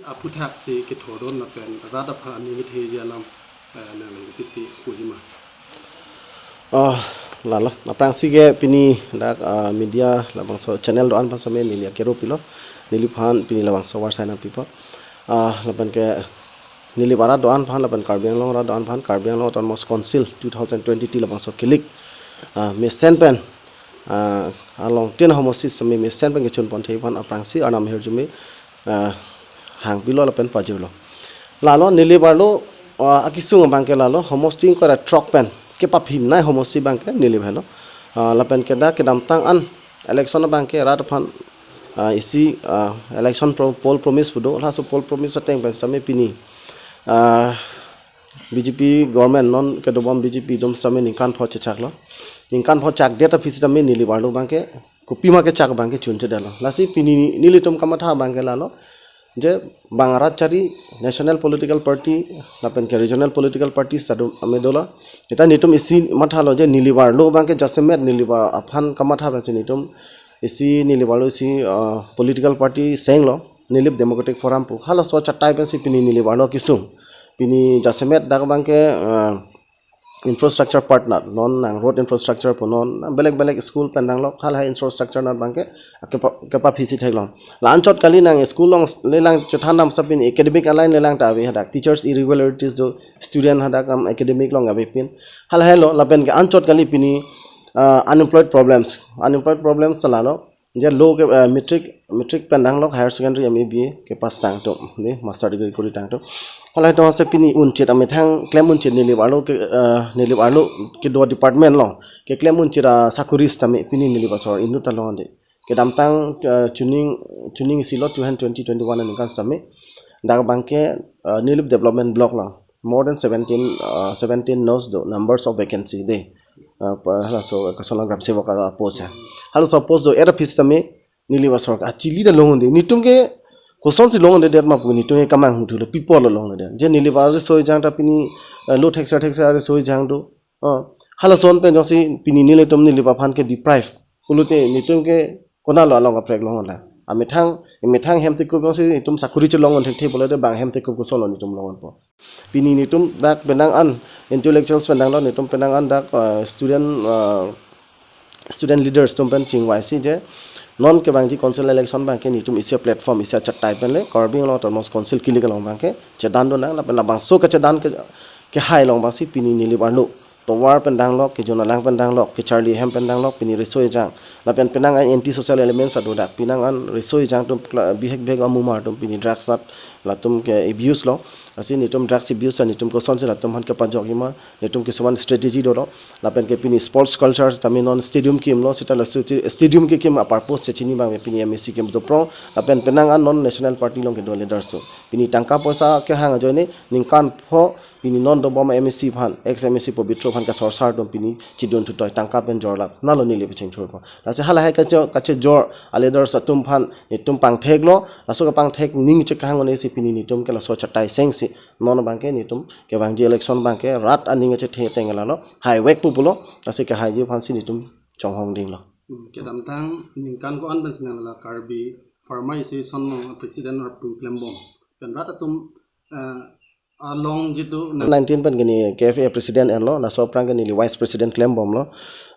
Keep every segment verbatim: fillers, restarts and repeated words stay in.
Aphuthak si kethordun lapen rat aphan aning kethe alam, eh, nang nang pisi pujima. Oh, lalo. Aphrangsi ke pini dak ah, media labangso channel do-an aphan same neli akero pilo. Neliphan pini labangso award sai nangpipo. Ah, lapen ke Nilip arat do-an aphan lapen Karbi Anglong arat do-an aphan, Karbi Anglong Autonomous Council two thousand twenty-three labangso kilik ah, mesen pen ah, along tin homosi sitame mesen pen kechun ponthe aphan aphrangsi Arnam ahirjume ah, hangpilo lapen pajirlo. Lalo Nilip arlo ah, akesung abangke lalo homosi ingkoi ra throk pen kepaphinnei homosi abangke Nilip helo. Ah, lapen ke dak kedamtang an election abangke rat aphan ah, isi ah, election pro, poll promise pu do, laso poll promise ateng pen same pini ah, B J P government non kedobom B J P atum sitame ningkan pho chechaklo. Ningkan pho chakdet aphi sitame Nilip arlo abangke kopima kechak abangke chunchedetlo. Lasi pini nelitum kamatha abangke lalo je bang arat chari national political party lapen ke regional political parties ta do, ame dolo. Seta netum isi mathalo je Nilip arlo abangke jasemet Nilip aphan kamatha pensi netum isi Nilip arlo isi ah, political party senglo, Nilip Democratic Forum pu. Halaso achatai pensi pini Nilip arlo akesung. Pini jasemet dak abangke ah, infrastructure part nat non nang road infrastructure pu non nang belek belek school pen danglok halahai infrastructure nat abangke kepa, kepaphi si theklong. La anchot kali nang school along lelang chethan dam sa pini academic aline lelang ta ave hadak, teachers irregularities do, student hadak kam academic along ave pin. Halahai lo lapen ke anchot kali pini ah, unemployed problems. Unemployed problems ta lalo je low ke ah, matric, matric pen danglok, higher secondary, M A, B A kepass tang atum, ne master degree kori tang atum. Halahai atum si pini unchit amethang klem unchit Nilip arlo ke ah, Nilip arlo kedo department along keklem unchit asakuri sitame pini Nilip asor inut ta longde. Kedamtang ah, chuning, chuning isi lo two thousand twenty twenty-one aningkan sitame dak abangke ah, Nilip Development Block along more than seventeen ah, seventeen nos do numbers of vacancy de. Ah, pa halaso koson gram sevok a post ya. Halaso post do-et aphi sitame Nilip asor achili ta longde. Netum ke kosonsi longdedet ma pu netum ke kamang huthulo, pi apotlo longdedet. Je Nilip ariso ejang ta pini ah, lo thekser thekser ariso ejang do. Ah, halason pen jongsi pini nelitum Nilip aphan ke deprive pulote netum ke konatlo along kaprek longla. Amethang, amethang hem tekup jongsi netum sakuri chelong thekthe pulote bang hem tekup kosonlo netum longpo. Pini netum dak penang an intellectuals pen danglo, netum penang an dak ah, student ah, student leaders atum pen chingvaisi je non kevangji council election abangke netum isi platform, isi achatai pen le Karbi Anglong Autonomous Council kilik along abangke chedan do nang lapen labangso kechedan ke, kehai along abangsi pini Nilip arlo tovar pen danglok, kejun alang pen danglok, kecharli ahem pen danglok, pini riso ejang lapen penang an anti social elements ado dak, penang an riso ejang atum kla-, bihek bihek amumar atum pini drugs nat latum ke abuse lo. Lasi netum drugs abuse ta netum kosonsi latum aphan kepajokjima, netum kisuman strategy dolo. Lapen ke pini sports culture tame non stadium kimlo, seta la stu-, stadium kekim apurpose chechini abang pini M A C kim doprong. Lapen penang an non national party along kedo leaders atum pini tangka poisa kehang ajoine ningkan pho pini non dobom M A C aphan, ex M A C Pobitro aphan kasorsar atum pini chidun thutoi tangka pen jorlak, nalo neli pachingthurpo. Lasi halahai kache, kachejor aleaders atum aphan netum pangtheklo, laso kepangthek ning chekahang onesi pini netum ke laso achatai sengsi non abangke netum kevangji election abangke rat aning achethe ateng lalo haivek pu pulo, lasi kehaiji aphansi netum chonghong dinglo. Hmm, kedamtang ningkan ko-an pensi nang la Karbi Farmer Association along president arpu klembom. Pen rat atum eh, along jitu na nineteen pen ke ne K F A president enlo, laso aphrang ke neli vice president klembomlo.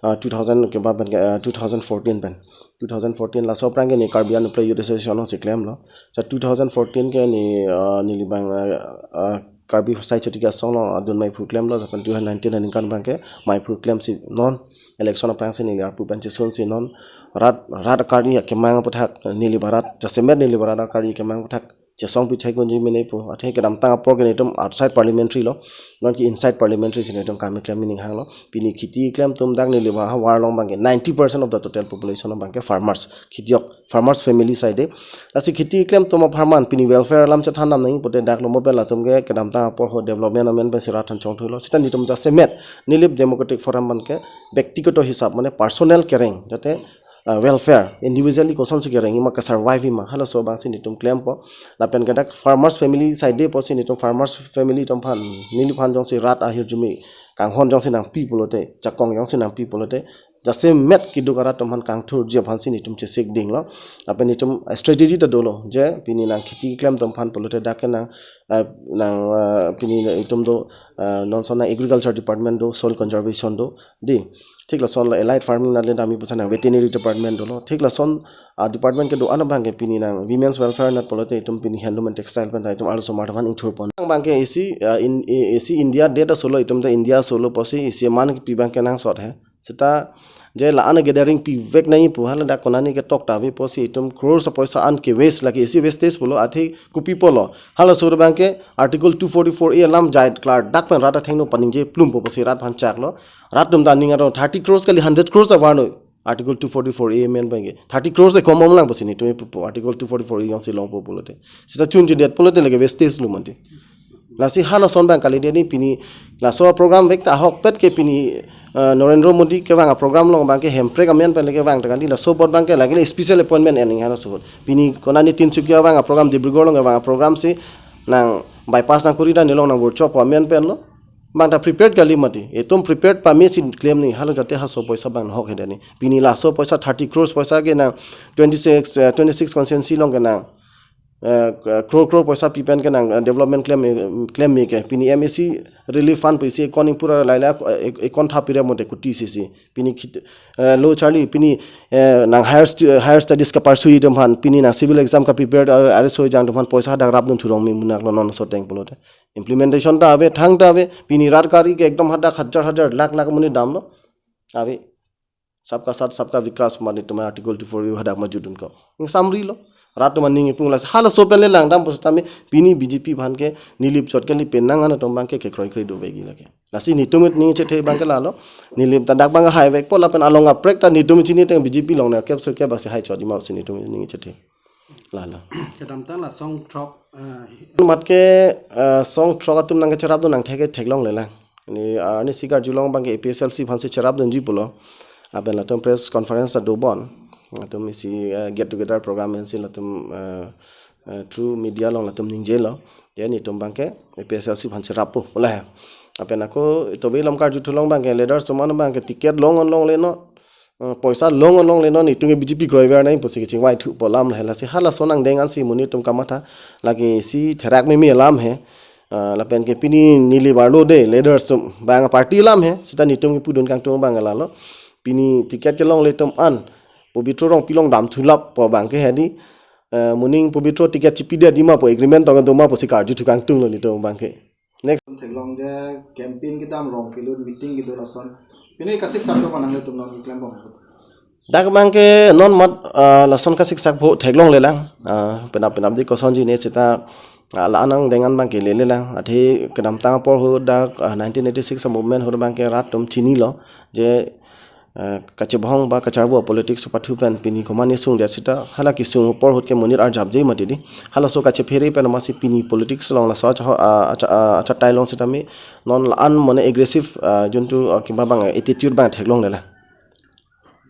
Ah, two thousand ke ba pen ke, ah, two thousand fourteen pen. Two thousand fourteen laso aphrang ke ne Karbi Unemployed Youth Association alongsi klemlo. Sa two thousand fourteen ke ne ah, neli abang ah, ah, Karbi Sai Chotiki Asong along adun maiphu klemlo, lapen two thousand nineteen aningkan abangke maiphu klemsi non election aphrangsi neli arpu pen chesunsi non rat, rat akari akemang aphuthak, neli ba rat jasemet neli ba rat akari akemang aphuthak chesong pithek unji mene pu, athe kedamtang apor ke netum outside parliamentary lo, non ke inside parliamentary si netum kam keklem ning hanglo. Pini kheti klem atum dak neli ba havar along abangke ninety percent of the total population abangke farmers, khetiok, farmers family side. Lasi kheti klem atum apharman pini welfare alam chethan dam nangji pute dak lo, mobile atum ke kedamtang apor ho development amen pensi rat aphan chongthulo. Seta netum jasemet Nilip Democratic Forum abangke bektigoto hisap mane personal kereng jate ah, welfare individually kosonsi kerengji ma, kesurvive ma, halaso abangsi netum klempo. Lapen ke dak farmers family side apotsi netum farmers family atum aphan, neliphan jongsi rat ahirjume kanghon jongsi nangpi pulote, chakong jongsi nangpi pulote, jasemet keduk arat atum aphan kangthurji aphansi netum chesik dinglo. Lapen netum strategy ta dolo, je pini nang kheti klem atum aphan pulote dak ke nang, eh, nang, eh, pini netum do, eh, non son nang agriculture department do, soil conservation do, dei. Thik lason lo allied farming nangledam pusi nang veterinary department dolo. Thik lason, ah, department kedo-an abang ke pini nang women's welfare nat pulote itum pini handloom and textile pen ta itum arlosomar atum aphan ingthurpon. Abang ke isi, ah, in, i- isi India adet asolo, itum ta India asolo pusi isi man kepi abang ke nangsot he. Seta je la-an gathering pivek nangji pu, hala dak konani ketok ta ave pusi itum crores apoisa an ke waste, lake isi wastage pulo, athe kopi pulo. Halaso abang ke Article two forty-four A alam jai klardak pen rat athengno paningje plumpo pusi rat aphan chaklo. Rat atum ta ning arong thirty crores kali hundred crores avarno. Article two forty-four A amen abang ke thirty crores de komom lang pusi netum pu Article two forty-four A jongsi longpo pulote. Seta chunchedet pulote lake wastage lo mati. Lasi halason abang kalidet ni pini laso program vek ta ahokpet ke pini, eh, Narendra Modi kevang aprogram along abang ke Hemprek amen pen le kevang ta kali, laso apot abang ke lake special appointment en ning halaso apot. Pini konani Tinsukia vang aprogram, Dibrugarh along kevang aprogram si nang bypass nangkuri dan along nang workshop amen pen lo. Abang ta prepared kali mati. Itum prepared pame si claim ni, halaso jate halaso apoisa abang ahok hedet ni. Pini laso apoisa thirty crores apoisa ke nang twenty-six, eh, twenty-six constituency along ke nang, eh, crore crore apoisa pi pen ke nang, eh, development claim, eh, claim me ke. Pini M A C relief fund pu isi account pura lailai, eh, account thap pira mote kuti sisi. Pini khit-, eh, lo charli, pini, eh, nang higher stu-, higher studies kapursue atum aphan, pini nang civil exam kaprepare, eh, arreso jang atum aphan apoisa dak rapdun thurong me munak lo non so ateng pulote. Implementation ta ave, thang ta ave, pini rat kari ke ekdom hadak hajar hajar lakh lakh monit damlo. Ave. Sabka saath, sabka vikas mane tum Article two forty-four hadak majudun ko. Ing samrilo. Rat atum aning ipung lasi halaso pen le langdam pusitame pini B J P aphan ke Nilip chot ke li penang ano atum abang ke kekroi kroi dovekji lake. Lasi netum ning chethe abang ke lalo. Nilip ta dak abang haivekpo lapen along kaprek ta netum chini ateng B J P along nerkep sirkep basi hai chot ima pusi netum ning chethe. Lalo. Kedamtang la song throk, eh, Mat ke, eh, song throk atum nangkecherapdun nangthek ke theklonglelang. Ni, ah, ni si karjulong abang ke A P H L C aphansi cherapdunji pulo. Lapen latum press conference ta dobom. Latum isi, eh, get together program pensi latum, eh, eh, through media along latum ningjelo. Te netum abang ke A P H L C aphansi rappo pulo he. Lapen ako tobe lam karjuthulong abang ke leaders atum an abang ke ticket long-on longle non. Eh, apoisa long-on longle non, itum ke B J P kroiver nai pusi kechingvai thupo alam he, lasi halason angdeng ansi monit atum kamatha lake si therak meme alam he. Eh, lapen ke pini Nilip arlo de leaders atum abang party alam he, seta netum kepudun kangtung abang lalo. Pini ticket kelongle atum an Pobitro Rongpi along damthulappo abang ke hedi, eh, moning Pobitro ticket chipidetji ma pu agreement tong doma pusi karjuthu kangtunglo netum abang ke. Next. Theklong je campaign kedam rong kelut meeting kedo lason. Pini kasiksak do ma nanglitum non keklembom? Dak abang ke non mat, ah, lason kasiksak pho theklonglelang. Ah, penap penap di kosonji ne seta, ah, la-an angdeng an abang ke lelelang. Athe kedamtang apor ahut dak, ah, nineteen eighty-six a-movement ahut abang ke rat atum chinilo. Je eh, kachebohong ba kacharvo politics apathu pen pini komane sungdet seta hala kesung apor ahut ke monit arjapji mati di. Halaso kachephere pen amatsi pini politics along laso acha, ah, acha, ah, achatai along sitame non la-an mane aggressive, ah, juntu, ah, kiba abang attitude abang theklonglelang.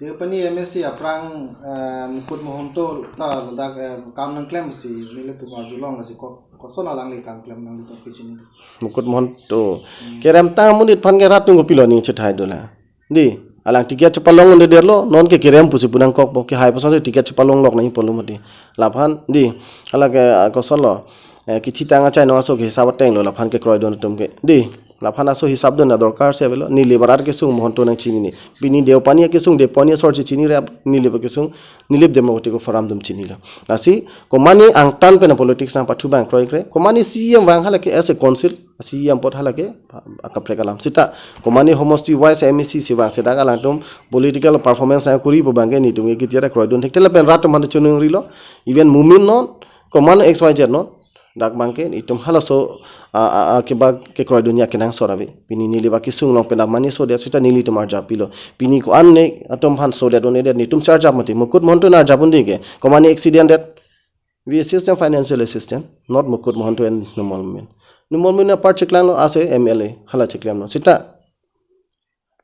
Dia pani M A C aphrang, eh, Mukut Mahanta ta ladak, eh, kam nangklemsi nelitum arjulong lasi ko-, koson alangli kam klem nanglitum pachini? Mukut Mahanta. Hmm. Kerem ta monit aphan ke rat atum kopilo ning chethai dolang. Di, alang ticket chepalong un'edetlo, non ke kerem pusi pu nangkokpo, kehai ason si ticket chepalonglok nangji pulo mati. Laphan, di, hala ke, ah, kosonlo, eh, kithitang achai nong aso ke hisap atenglo, laphan kekroidun atum ke. Di, laphan aso hisap dun adorkar si avelo, Nilip arat kesung Mahanta nangchinine. Pini Deopani akesung, Deopani asor si chinirap, Nilip akesung, Nilip Democratic Forum atum chinilo. Lasi, komane angtan pen politics nangpathu abang kroikre, komane C E M vang hala ke as a council, C E M apot hala ke akaprek alam. Seta komane homosti wise M A C si vang seta alangtum political performance nangkuripo abang ke netum ke kitia kroidun thekthela pen rat atum aphan chonungrilo. Even movement non, komane X Y Z non. Dak abang ke netum halaso, ah, ah, ah, kiba kekroidun ya kenangsot ave. Pini Nilip akesung along pen mane sodet seta nelitum arjapilo. Pini ko-an ne atum aphan sodet un'edet netumsi arjap mati. Mukut Mahanta nang arjap un di ke. Komane accident det. We assist them financial assistance, not Mukut Mahanta and Numal Momin. Numal Momin apart cheklanglo, ase M L A, hala cheklemlo. Seta,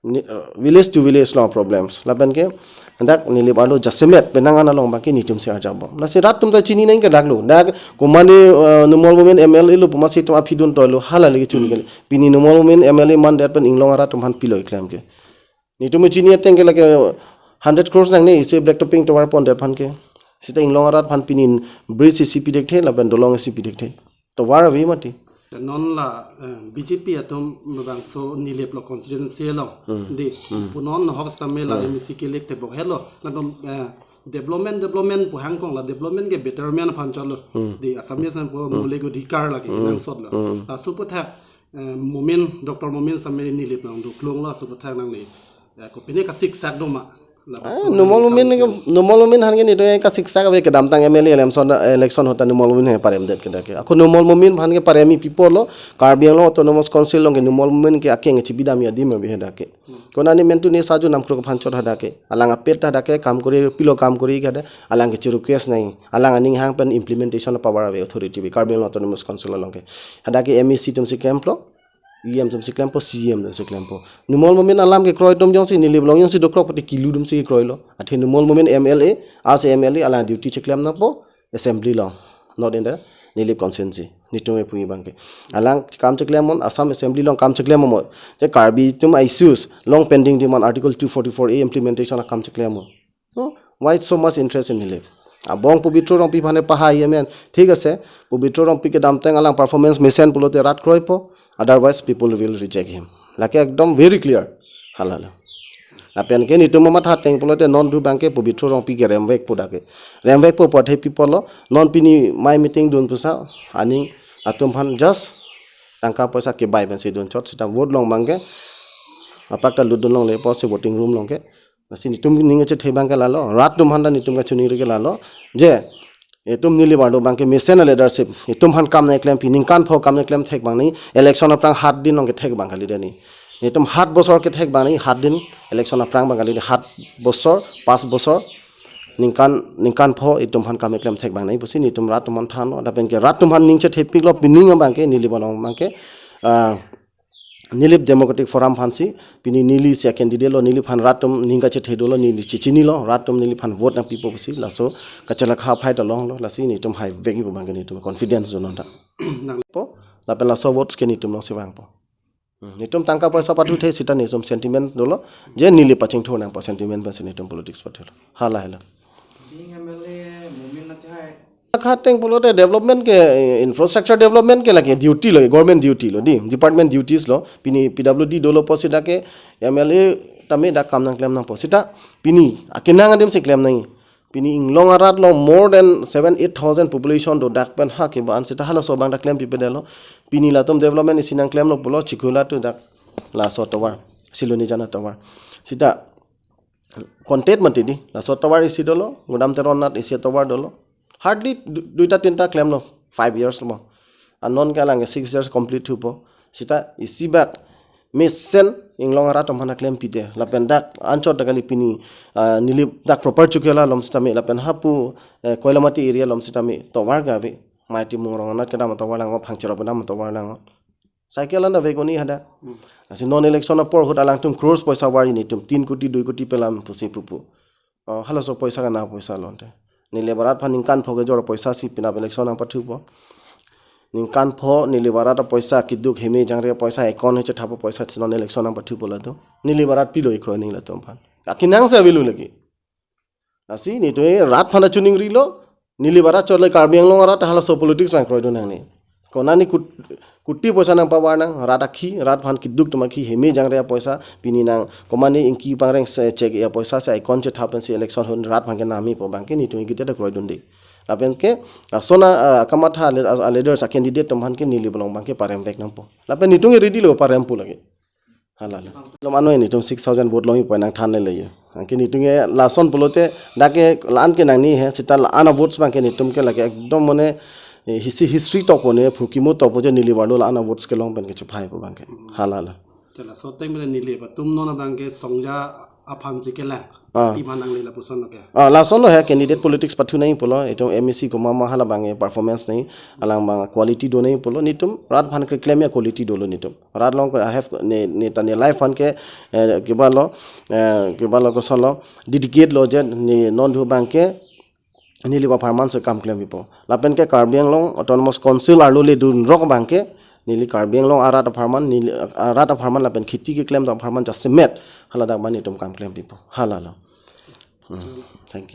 ni, uh, village to village along problems. Lapen ke, dak Nilip arlo jasemet, penang an along abang ke netumsi arjapbom. Lasi rat atum ta chini nangji ke daklo. Dak komane, uh, Numal Momin M L A lo pu amatsi itum aphi dun toilo, hala lagi chun kali. Pini Numal Momin M L A mandet pen inglong arat atum aphan pilo keklem ke. Netum chini ateng ke lake hundred crores nangne isi black topping tovar pondet aphan ke. Sita Inglong arat aphan pini bridge isi pidekthe lapen dolong isi pidekthe. Tovar ave mati. Non la, eh, B J P atum bangso Nilip lo constituency lo. Hmm. Di, Hmm. Pu non hok stamela Hmm. M A C ke elect tebok helo. Latum, eh, development, development pu hangkong la development ke betterment aphan cholo. Hmm. Di Assamese nangpo Hmm. moulik adhikar lake Hmm. nangsot lo. Hmm. Laso aphuthak, eh, Momin, Doctor Momin same Nilip nangdoklong lo, laso aphuthak nangli, eh, kopine kasiksak do ma. La Ah, bangso Numal nangli Momin kam ke, Numal Momin aphan ke netum kasiksak ave, kedamtang M L A election, election ahut ta Numal Momin he paremdet ke dak ke. Ako Numal Momin aphan ke paremji pi apotlo, Karbi Anglong Autonomous Council along ke Numal Momin ke akeng chibidam adim ave he dak ke. Hmm. Konane mentu ne Saju Namkruk aphan chot hadak ke. Alang apet ta dak ke kam kori, pilo kam kori ke hadak. Alang ke chi-request nangji. Alang aning hang pen implementation power ave, authority ave Karbi Anglong Autonomous Council along ke. Hadak ke M A C atum si klemlo, E M atum si klempo, C E M atum si klempo. Numal Momin alam kekroi atum jongsi Nilip along jongsi dokrok pute kilu atum si kroilo. Athe Numal Momin M L A, as M L A alang duty cheklem nangpo assembly along, not in the Nilip constituency. Netum epu abang ke. Alang kam cheklem mon, Assam Assembly along kam cheklem mon. Je Karbi atum issues, long pending demand, Article two forty-four A implementation akam cheklem mon. Hmm? Why so much interest in Nilip? Abang Pobitro Rongpi aphan pahai amen. Thik ase, Pobitro Rongpi kedamtang alang performance mesen pulote rat kroipo. Otherwise, people will reject him. Lake ekdom very clear. Halala. Lapen ke netum matha ateng pulote non do abang ke Pobitro Rongpi ke remvekpo dak ke. Remvekpo apot he pi apotlo, non pini mai meeting dun pusa, aning atum aphan just tangka poisa kebai pensi dun chot sita vote along abang ke. Apak ta lut dun longle pusi voting room along ke. Lasi netum ning chethe abang ke lalo, rat atum aphan ta netum kachiningri ke lalo. Je, itum Nilip arlo abang ke mesen aleadership, itum aphan kam nangklempi, ningkan pho kam nangklem thek abang nangji, election aphrang hat din along kethek abang kali dei nangji. Netum hat bosor kethek abang nangji, hat din election aphrang abang kali dei, hat bosor, pas bosor, ningkan, ningkan pho itum aphan kam nangklem thek abang nangji pusi netum rat atum aphan thanlo, lapen ke rat atum aphan ning chethepiklo, pining abang ke Nilip along abang ke, ah, Nilip Democratic Forum aphansi, pini neli si candidate lo, neliphan rat atum ning kachethe dolo, neli chechinilo, rat atum neliphan vote nangpipo pusi, laso kachelakha aphai ta longlo, lasi netum haivekji pu abang ke netum confidence do non ta. Nangpo, lapen laso votes ke netum alongsi vangpo. Hmm, netum tangka poisa pathu the sita netum sentiment dolo, je neli pachingthur nangpo sentiment pensi netum politics pathulo. Hala hala. Being M L A Momin na chai. Khateng pulote development ke, eh, infrastructure development ke lake duty lo, government duty lo, di, department duties lo, pini P W D dolo pusi dak ke M L A tame dak kam nangklem nangpo. Sita pini akenang adim si klem nangji. Pini Inglong arat lo more than seven, eight thousand population do dak pen ha ke ban sita halaso abang dak klempipe detlo. Pini latum development isi nangklemlo pulo chikula tu dak laso tovar. Siloni jana tovar. Sita content mati di. Laso tovar isi dolo, Gudam Teron anat isi tovar dolo. Hardly du-, duita tinta klemlo, five years lo. Anon ke alang ke six years complete thupo. Sita isi bak mesen Inglong arat atum aphan klempite. Lapen dak anchot dak kali pini, ah, Nilip dak proper Chukela along sitame lapen hapu, eh, Koilamati area along sitame tovar ke ave. Mai Timung Rong anat kedam tovar lang, Phangcherop kedam tovar lang. Cycle anda vekoni hadak. Hmm. Lasi non election apor ahut alangtum crores poisa vari netum tin koti, dui koti pelam pusi pupu. Oh, halaso poisa kana poisa lonte. Nilip arat aphan ningkan pho kejor poisa si penap election nangpathupo. Ningkan pho Nilip arat apoisa keduk heme jangre poisa account he chethapo poisa si non election nangpathupo latum. Nilip arat pilo ikroi nangji latum aphan. Akenang si avelo lake. Lasi netum rat aphan achuningrilo, Nilip arat chot le Karbi Anglong arat halaso politics nangkroidun nangne. Konane kut-, kuti poisa nangpavar nang, rat akhi, rat aphan keduk atum akhi, heme jangre poisa, pini nang, komane ingki pangreng si check ya poisa si account chethap pensi election ahut rat aphan ke namji pu abang ke netum ingkite ta kroidunde. Lapen ke, asona, ah, kamatha ale-, as-, a leaders a candidate atum aphan ke Nilip along abang ke paremvek nangpo. Lapen netum ke ready lo parempo lake. Halala. Lom ano netum six thousand vote longji pu nangthan lele yo. Anke netum ke lason pulote dak ke la-an ke nangji he sita la-an a votes abang ke netum ke lake ekdom mane, eh, hisi history tokpo ne phurkimo tokpo je Nilip arlo la-an a votes kelong pen kechephai pu abang ke. Halala. Te laso ateng mane Nilip atum non abang ke songja aphan si kelang. Ah. Iman nangli lapuson lo ke. Ah, lason lo he candidate politics pathu nangji pulo, itum M A C komat ma hala abang ke performance nangji, alang abang quality do nangji pulo, netum rat aphan keklem ya quality dolo netum. Rat along ko I have ne, ne ta ne life aphan ke, eh, kevanglo, eh, kevanglo koson lo, dedicate lo je ne non do abang ke, Nilip apharman si kam klempipo. Lapen ke Karbi Anglong Autonomous Council arlo ledunrok abang ke, Neli Karbi Anglong arat apharman, neli arat apharman lapen kheti keklem atum apharman jasemet haladak abang nelitum kam klem pipo. Halalo. Hmm. Thank you.